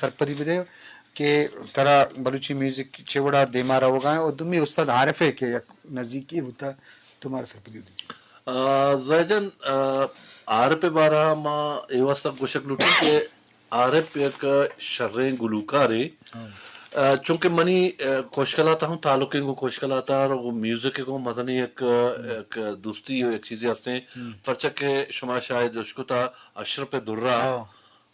سرپدی بدے کہ ترا بلوچی میوزک چے وڑا دیما روگا ہے، اور دومی استاد عارف ہے کہ یک نزدیکی بوتا، تو مارا سرپدی بدے۔ آ، زاہد جان، آ، عارف ءِ بارہ ما اے واسطہ گوشگ لوٹیں کہ عارف یک شریں گلوکارے۔ ہاں۔ آ، چونکہ منی، آ، کوشکلاتا ہم تعلق ہیں، گوں کوشکلاتا اور گوں میوزک گوں مزنی یک، ہم۔ یک دوستی و یک چیزے ہستیں۔ ہم۔ پرچہ کہ شما شاید اشکتا اشرف درہ، ہاں۔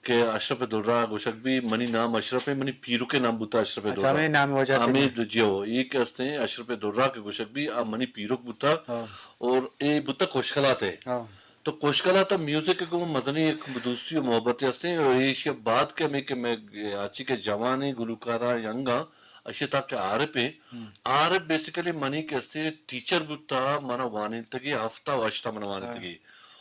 کہ اشرف درہ گوشگ بی، منی نام اشرف ہے، منی پیرک نام بوتا اشرف اچھا، درہ۔ ہمیں نام وجہ تھے ہمیں نا؟ دو جیو، ایک ہستے ہیں اشرف درہ کے گوشگ بی، آ منی پیرک بوتا ہاں۔ اور اے بوتا کوشکلات ہے۔ ہاں۔ تو کوشکلات میوزک کو مزنی ایک دوستی و محبت ہستے ہیں، اور ایشی بعد کے میں کہ میں آچی کے جوان ہیں، گلوکارا ینگا، اشی تاکہ عارف ہیں۔ ہم۔ عارف بیسیکلی منی کسے ٹیچر بوتا، منا وانینتگی، ہفتہ و ہشتہ منا ہاں۔ وانینتگی۔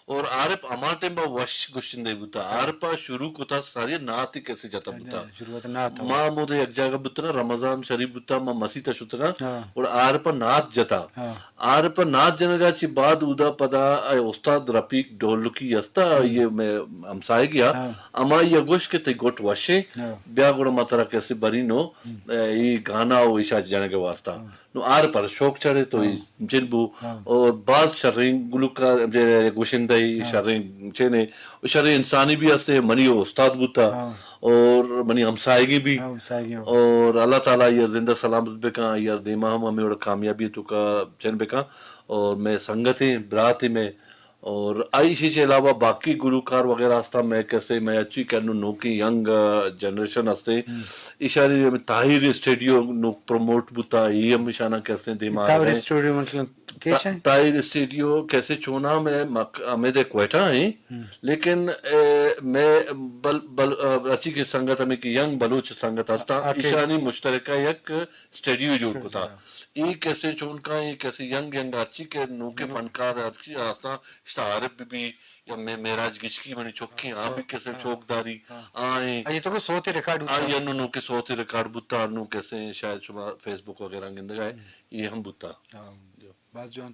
اور عارف ہما ٹائم با وش گشندے بوتا۔ ہاں۔ عارف شروع کتا ساری نعت کسے جتا بوتا۔ شروعات نعت ہو۔ ما مود یک جاگہ بوتنا، رمضان شریف بوتا، ما مسیت شتگا ہاں۔ اور عارف نعت جتا۔ ہاں۔ عارف نعت جنگا چی بعد اودا پدا اے استاد رفیق ڈولکی ہستا، ہاں۔ یہ میں ہمسائے گیا۔ ہاں۔ اما یہ گوش کہ تے گوٹ وشے، ہاں۔ بیا گڑا ما ترا کسے برینو، ہم۔ اے، ای گانا و ایشا جنگ واسطہ۔ ہاں۔ نو آر پر شوق چڑھے تو ہاں۔ ای جن بو۔ ہاں۔ اور باز شریں گلوکار، جے گوشندہ ای ہاں۔ شریں چینے، و شریں انسانی بھی ہستے، منی و استاد بوتا۔ ہاں۔ اور منی ہمسائگی بھی۔ ہاں، ہمسائگی ہو۔ اور اللہ تعالیٰ یہ زندہ سلامت بکن، یہ دیما ہم ہمیں اور کامیابی تو کا چن بکن۔ اور میں سنگتیں، براتیں میں، اور ایشی چے علاوہ باقی گلوکار وغیرہ ہستا، میں کسے میں اچھی کہ انو نوکی ینگ، آ، جنریشن ہستے، ہم۔ ایشانی طاہر اسٹوڈیو نو پروموٹ بوتا، یہ ہم ایشانا کسے دیما طاہر آ رہے۔ اسٹوڈیو مطلب کیچ ہے؟ تا-، طاہر اسٹوڈیو کسے چونا میں مک-، ہمیں دے کوئٹہ ہیں، ہم۔ لیکن، اے، میں بل-، بل-، آ، اچھی کہ سنگت ہمیں کہ ینگ بلوچ سنگت ہستا، آ، آ، کہ ایشانی مشترکہ یک اسٹوڈیو جوڑ اسٹوڈیو، کتا۔ ہاں۔ ای کسے چون کا، ای کسے ینگ ینگ ہرچی کہ نوکے ہم۔ فنکار ہرچی ہستا، اشتا عارف بی بی، یا مے-، معراج گچکی منی چکی، آ ہاں، بھی کسے ہاں۔ چوک داری، ہاں۔ آئیں۔ آ، یہ تو کوئی صوتی ریکارڈ ہوتا آ، ہے؟ یہ انو نوکے صوتی ریکارڈ بوتا، انو کسے شاید شما فیس بک وغیرہ گندگا ہے، ہم۔ یہ ہم بوتا۔ ہاں۔ جو۔ باز جوان۔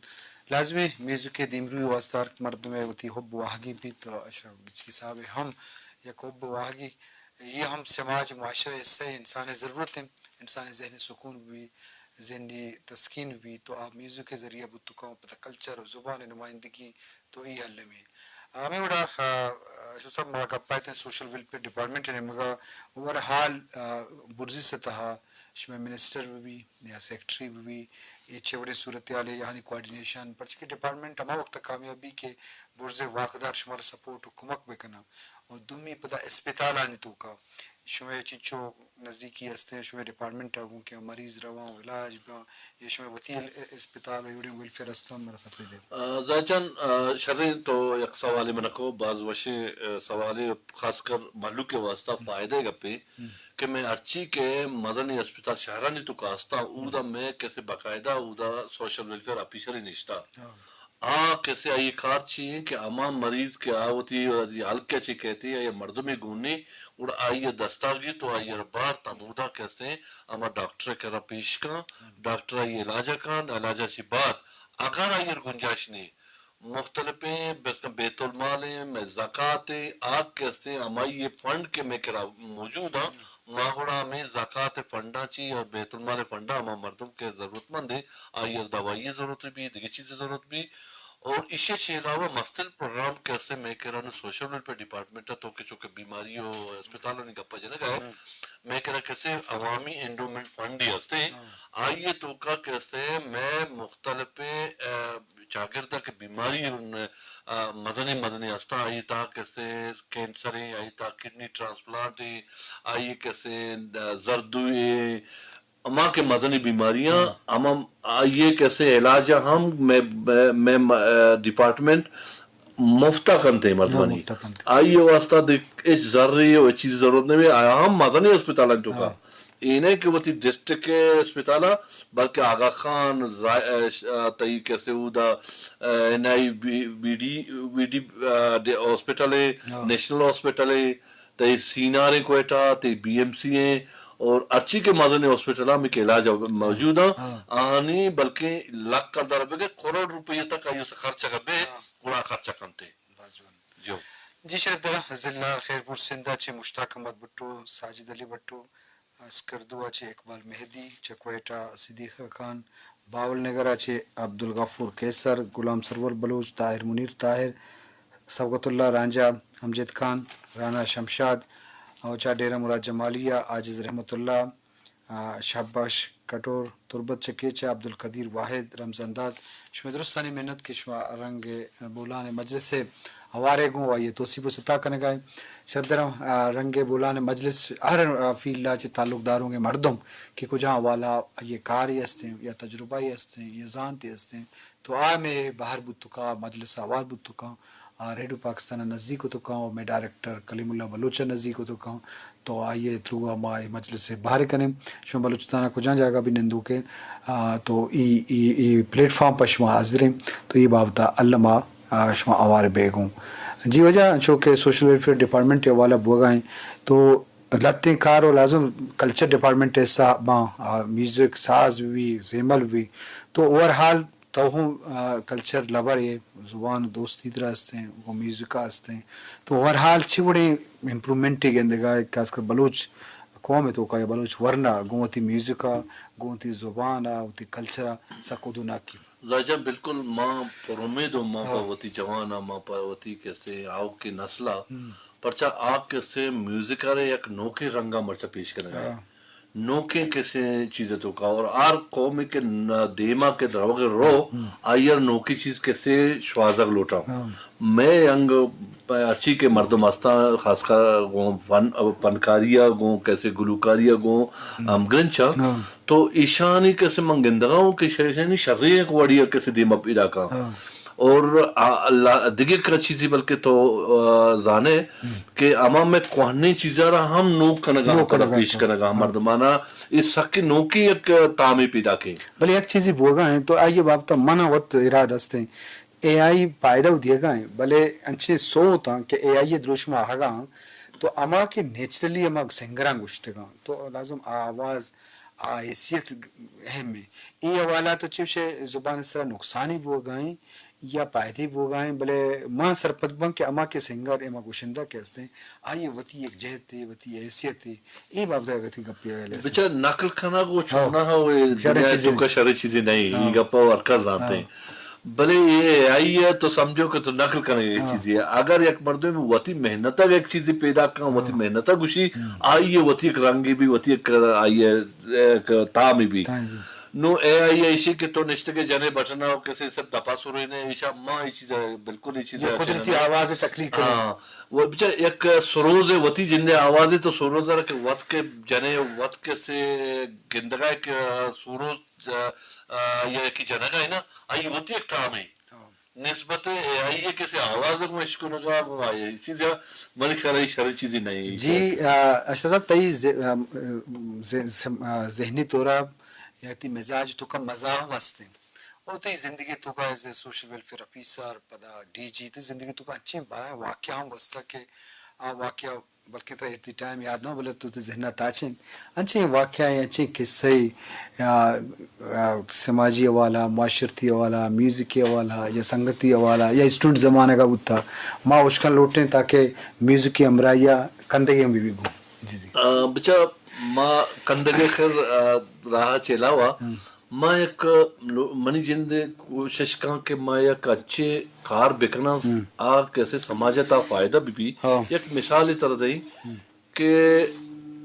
لازمی میوزک دیمروی واسطہ ہر مردم وتی حب واہگی بیت، تو اشرف گچکی صاحب ہم یک حب واہگی، یہ ہم سماج معاشرہ حصہ انسان ضرورت ہیں، انسان ذہن سکون بھی، ذہنی تسکین بھی، تو آپ میوزک کے ذریعہ بوت تو کم پتہ کلچر و زبان نمائندگی تو ای حل میں۔ ہمیں وڑا، آ، آ، شو سب ما گپ آئے تھے سوشل ویلفیئر ڈپارٹمنٹ نے مگا اوور حال، آ، برزی سطح شمئے منسٹر بہ بی یا سیکرٹری بہ بی، اے چے وڑیں صورتحالے، یعنی کوآرڈینیشن، پرچہ کہ ڈپارٹمنٹ ہما وخت کامیاب بی کہ برزیں واکدار شمارا سپورٹ و کمک بہ کناں۔ و دومی پدا اسپتالانی توکا شمئے چنچو نزدیکی ہستیں، شمئے ڈپارٹمنٹ ء گوں کہ مریض رواں و علاج باں، یا شمئے وتی ال-، اسپتال و ایوڑیں ویلفیئر ہستاں، مارا سرپد ئے۔ آ، زاہد جان، آ، شریں تو یک سوالے من کو، باز وشیں، آ، سوالے، خاص کر مہلوک ء واسطہ فائدہ ء گپے۔ کہ مئے ہرچی کہ مزنیں اسپتال شہرانی توکا ہستاں، اودا مئے کسے باقاعدہ اودا سوشل ویلفیئر آفیسرے نشتہ۔ آ کسے آئی کار چی ایں کہ ہما مریض کہ آ وتی، وتی حلقہ چی کہتے آئی مردمے گونے، گڑا آئی دستا گی تو آئی بارت ہمودا کسے ہما ڈاکٹر کرا پیش کن، ڈاکٹر آئی علاج کن، علاج چی بعد اگر آئی گنجائش نہیں، مختلفیں بس بیت المال ہیں، مئے زکات ہیں، آ کہ ہستیں، ہمائی یہ فنڈ کہ مئے کرا موجود ہیں، ما گڑا ہمیں زکات فنڈاں چی یا بیت المال فنڈاں ہما مردم کہ ضرورت مند ہیں، آئی ار دوائی ضرورت بھی، دیگه چیز ضرورت بھی، اور ایشی چی علاوہ مستل پروگرام کہ ہستیں مئے کرا نو سوشل ویلفیئر ڈپارٹمنٹ تو کہ چونکہ بیماری و اسپتالانی گپا جنگا ہے، مئے کرا کسے عوامی انڈومنٹ فنڈ ہی ہستیں، آئی توکا کہ ہستیں مئے مختلف، آ، چاگرد ء کہ بیماری، آ، مزنیں مزنیں ہستاں، آئی تہا کسے کینسر ایں، آئی تہا کڈنی ٹرانسپلانٹ ایں، آئی کسے، آ، زردوئی ایں، ہما کہ مزنیں بیماریاں، ہما آئی کسے علاج ہم مئے، مئے، مئے، آ، ڈپارٹمنٹ مفتا کنتے مردمانی۔ آئی واسطہ دے ہچ زرے و ہچ چیز ضرورت نہیں، آیا ہم مزنیں اسپتال ہیں چوکا۔ اے نہ کہ وتی ڈسٹرکٹ ء اسپتال ء، بلکہ آغا خان، زا-، ء، ش-، ء، تئی کسے اودا، ء، این آئی بی، بی ڈی، بی ڈی، ء، ڈے-، ہاسپٹل ء، نیشنل ہاسپٹل ء، تئی سینار ء کوئٹہ، تئی بی ایم سی ء، اور ہرچی کہ مزن ہاسپٹل ء ہمیں کہ علاج موجود ہیں، آہانی بلکہ لکھ ء در بگے کروڑ روپے تک آئی اس خرچہ کا بے، گڑا خرچہ کنتے۔ جو۔ جی شرف دراں، ضلع خیرپور سندھ ءَ چہ مشتاق احمد بھٹو، ساجد علی بھٹو، اسکردو ءَ چہ اقبال مہدی، چہ کوئٹہ صدیقہ خان، بہاول نگر ءَ چہ عبدالغفور قیصر، غلام سرور بلوچ، طاہر منیر طاہر، صبغت اللہ رانجھا، امجد خان، رانا شمشاد، اور چہ ڈیرہ مراد جمالی ءَ عاجز رحمت اللہ، آ، شاباش کٹور، تربت چہ کیچ ءَ عبدالقدیر واحد، رمضان داد، شمئے درستانی منت کہ شما رنگ بولان ءِ مجلس ءِ ہوار ءَ گوں آئی ءِ توسیپ ءُ ستا کنگ ءَ ایں۔ شرف دراں، آ، رنگ بولان ءِ مجلس ہر، آ، فیلڈ ءَ چہ تعلق دارویں مردم کہ کجام حوالہ آئی ءِ کارے استیں یا تجربہ ئے استیں یا زانتے استیں، تو آ مئے بہر بوت کنت، مجلس ءَ ہوار بوت کنت، آ ریڈیو پاکستان ءَ نزیک کت کنت، ءُ مئے ڈائریکٹر کلیم اللہ بلوچ ءَ نزیک کت کنت، تو آئی ءِ تھرو ءَ ما اے مجلس ءَ بہر کنیں۔ شما بلوچستان ءَ کجام جاگہ بھی نندوک ئے، آ، تو ای، ای، ای پلیٹ فارم پر شما حاضر ایں، تو اے بابت ءَ الم ءَ، آ، شما ہوار بئے گوں۔ جی واجہ، انچو کہ سوشل ویلفیئر ڈپارٹمنٹ ءِ حوالہ بوگ ءَ ایں، تو لہتیں کار ءُ لازم کلچر ڈپارٹمنٹ ءِ حصہ باں، آ، میوزک، ساز بھی، زیمل بھی، تو اوور آل تو ہوں، آ، کلچر لور ئے، زبان دوستی ترا استیں، گوں میوزک ءَ استیں۔ تو اوور آل چی وڑیں امپروومنٹ ئے گندگ ءَ ئے، خاص کر بلوچ قوم ءِ توکا یا بلوچ ورنا گوں وتی میوزک ءَ، گوں وتی زبان ءَ، وتی کلچر ءَ سک ودوناکی؟ ظاہر جان، بالکل ما پر امید ءُ ما پہ ہاں۔ وتی جوان ءَ، ما پہ وتی کسے آؤکیں نسل ءَ، ہم۔ پرچا آ کسے میوزک ءَ را یک نوکیں رنگ ءَ مرچا پیش کنگ ءَ۔ ہاں۔ نوکیں کسے چیز ءِ توکا اور ہر قومے کہ ن-، دیما کہ روگ ءَ رو، ہم۔ آئی ءَ نوکیں چیز کسے شوازگ لوٹاں۔ ہاں۔ مئے انگ پہ ہرچی کہ مردم ہستاں، خاص کر گوں فن، پنکاری ءَ گوں کسے گلوکاری ءَ گوں ہم۔ ہمگرنچ آں، ہاں۔ تو ایشانی کسے من گندگا اوں کہ ایشانی شریں یک وڑی ءَ کسے دیما پیداک آں۔ ہاں۔ اور آ، اللہ، دگہ یک چیزے بلکہ تو، آ، زانے ہم۔ کہ ہما مئے کوہنیں چیزاں را ہم نوک کنگا، نوک پدا کنگا پیش تو۔ کنگا ہاں۔ مردمانا اے سکیں نوکیں یک تامے پیداک ایں۔ بلے یک چیزے بوگا ایں تو آئی بابت منا وت ارادہ استیں۔ اے آئی پائدہ و دیگا ایں، بلے انچیں سوت آں کہ اے آئی دروشم آہگا آں تو ہما کہ نیچرلی ہما سنگراں گوشتگاں تو لازم آ آواز، آ حیثیت اہم ایں۔ اے حوالہ تو چوشے زبان سرا نقصانی بوگا ایں یا پائدی بوگا ایں، بلے ما سرپد باں کہ ہما کہ سنگر، ہما گوشندہ کہ ہستیں، آئی وتی یک جہتے، وتی حیثیتے، اے بابت ءَ وتی گپے ءَ بچار نقل کنگ و ہاں۔ چوناہا و اے شریں دنیا چیزے توکا شریں چیزے نہیں، ہاں۔ اے گپا و ہرکس زانتے۔ ہاں۔ بلے اے آئی ءَ تو سمجھو کہ تو نقل کنگ یک ہاں۔ چیزے۔ اگر یک مردم وتی محنت ءَ یک چیزے پیدا کن، وتی ہاں۔ محنت ءَ گوشی، ہم۔ آئی ءَ وتی یک رنگے بھی، وتی یک آئی ءَ یک تامے بھی۔ تامے بھی۔ نو اے آئی ءَ ایشی کہ تو نشتگے جنے بٹن ءَ و کسے سب دپا سرے نے، ایشا ما اے چیز ءَ بالکل اے چیز ءَ یہ قدرتی آواز تخلیق کرے۔ ہاں۔ و بچار یک سروز وتی جندے آوازے تو سروز ءَ را کہ وت کہ جنے وت کسے گندگا کہ سروز، آ، آ، یا یکی جنگا ہے نا، آئی وتی یک تامے۔ ہاں۔ نسبت اے آئی کسے آواز گوں اشکنگا گوں آئی چیز منی خیال ءَ شر چیزے نہیں۔ جی، آ، اشرف تئی ذ-، آ، ذ-، سم-، آ، ذہنی طورا یا تئی مزاج توکا مزاح ہم ہستیں۔ او تئی زندگی توکا ایز اے سوشل ویلفیئر آفیسر، پدا ڈی جی، تئی زندگی توکا انچیں باریں واقعہ ہم گوستا کہ آ واقعہ بلکہ ترا ایٹ دی ٹائم یاد نہ، بلے تو تئی ذہن ءَ تاچین انچیں واقعہ، انچیں قصہ، آ، آ، سماجی حوالہ، معاشرتی حوالہ، میوزکی حوالہ یا سنگتی حوالہ یا اسٹوڈنٹ زمانگ ءَ بوتا، ما اشکن لوٹیں تاکہ میوزکی ہمراہی ءَ کندگے ہم بہ بی گوں۔ جی، جی۔ آ، بچا ما کندگے خیر، آ، راہ چہ علاوہ ہم۔ ما یک لو-، منی جند ءِ کوشش کن کہ ما یک اچھے کار بکناں، ہم۔ آ کسے سماج ءَ تا فائدہ بہ بی۔ ہاں۔ یک مثالے ترا دئی ہم۔ کہ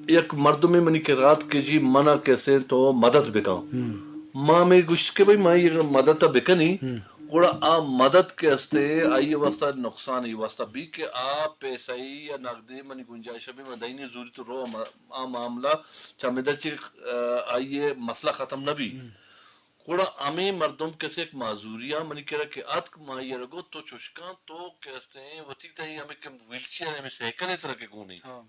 یک مردمے منی کرا ات کہ جی منا کسے تو مدد بکن۔ ہم۔ ما ہمے گوشت کہ بھئی ما یہ مدد ءَ بکنی، ہم۔ گڑا آ مدد کہ استے آئی واسطہ نقصان ای واسطہ بی کہ آ پیسہ ای یا نقدے منی گنجائش بی، من دینی زوری تو رو ما-، آ معاملہ چمیدا چہ، آ، آئی مسئلہ ختم نہ بی۔ ہم۔ گڑا ہمے مردم کسے یک معذوری آ منی کرا کہ اتک، ما آئی ءَ را گو تو چشکاں تو کہ استیں وتی تئی ہمے کہ ویل چیئر ہمے سائیکل ءِ ترا کہ گونی۔ ہاں۔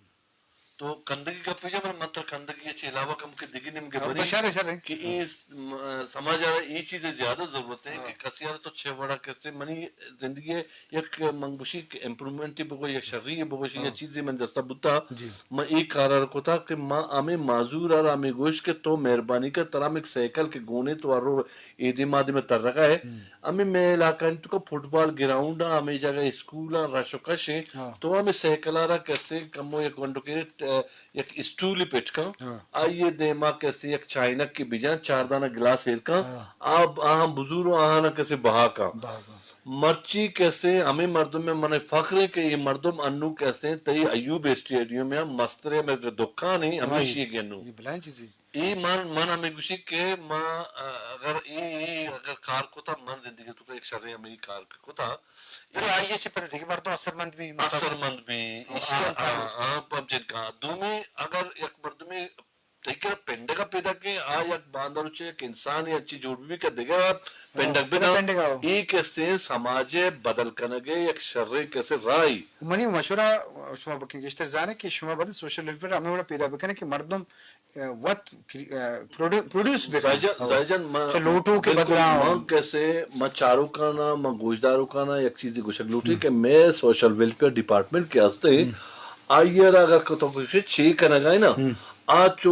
تو کندگی گپ جا، من تر کندگی چہ علاوہ کم کہ دگہ نیمگے ہاں، بری بشار شر کہ اے س-، م-، سماج ءَ را اے چیز زیادہ ضرورت ہے کہ کسی ءَ را تو چہ وڑا کسے منی زندگی ءِ یک من گوشی کہ امپروومنٹ بگو یا شری بگوشی یا چیزے من دستا بوتا، جی۔ من اے کار ءَ را کتا کہ ما ہمے معذور ءَ را ہمے گوش کہ تو مہربانی کر ترا ہم ایک سائیکل کہ گونے تو ہر رو اے دیم آ دیم ترگا ہے۔ ہمے مئے علاقہ ءِ توکا فٹبال گراؤنڈ آں، ہمے جاگہ اسکول آں، رش و کش ایں۔ ہاں۔ تو ہمے سائیکل ءَ را کسے کمو یک گونڈوکے، ا، یک اسٹولے پٹ کن۔ ہاں۔ آئی ءِ دیما کسے یک چائنک کہ بجان، چار دانہ گلاس ایر کن۔ ہاں۔ آ، آہاں بزور و آہاں کسے بہا کن۔ بہا کن۔ مرچی کسے ہمے مردم ءَ من فخر ایں کہ اے مردم انو کسے تئی ایوب اسٹیڈیم ءَ مستریں ہمے دکان ایں، ہمیشی گنو۔ اے بلائیں چیزے۔ اے من، من ہمے گوشی کہ ما، ا، اگر اے، اے اگر کار کتا، من زندگی ءِ توکا یک شریں ہمے کار کتا۔ چلو، آئی ءَ چہ پدا دگہ مردم اثر مند بی، مطلب، اثر مند بی، اور ایشی آ، ہم کار آ، آ، پب جن کا۔ دومی، اگر یک مردمے تئی کرا پنڈگ ءَ پیداک ایں، آ یک باندروچے یک انسانے انچی جوڑ بی کہ دگہ پنڈگ ہاں، بنا۔ پنڈگ ءَ ہو۔ اے کسے سماج ءِ بدل کنگ ءِ یک شریں کسے راہی۔ منی مشورہ شما بکن گیشتر زانے کہ شما بدل سوشل ویلفیئر ہمے وڑا پیدا بکنے کہ مردم ءَ، وت کری-، ءَ، پروڈیو-، پروڈیوس بہ کن۔ زائی جان، ہو۔ زائی جان، ما چہ لوٹو کے بلکل، بدلا ما ہوں۔ کسے، ما چاروکانا، ما گوشداروکانا یک چیزے گوشگ لوٹی ہم۔ کہ مئے سوشل ویلفیئر ڈپارٹمنٹ کہ ہستے، ہم۔ آئی ءَ را اگر کہ تو کسے چے کنگا ہے نا، ہم۔ آ چو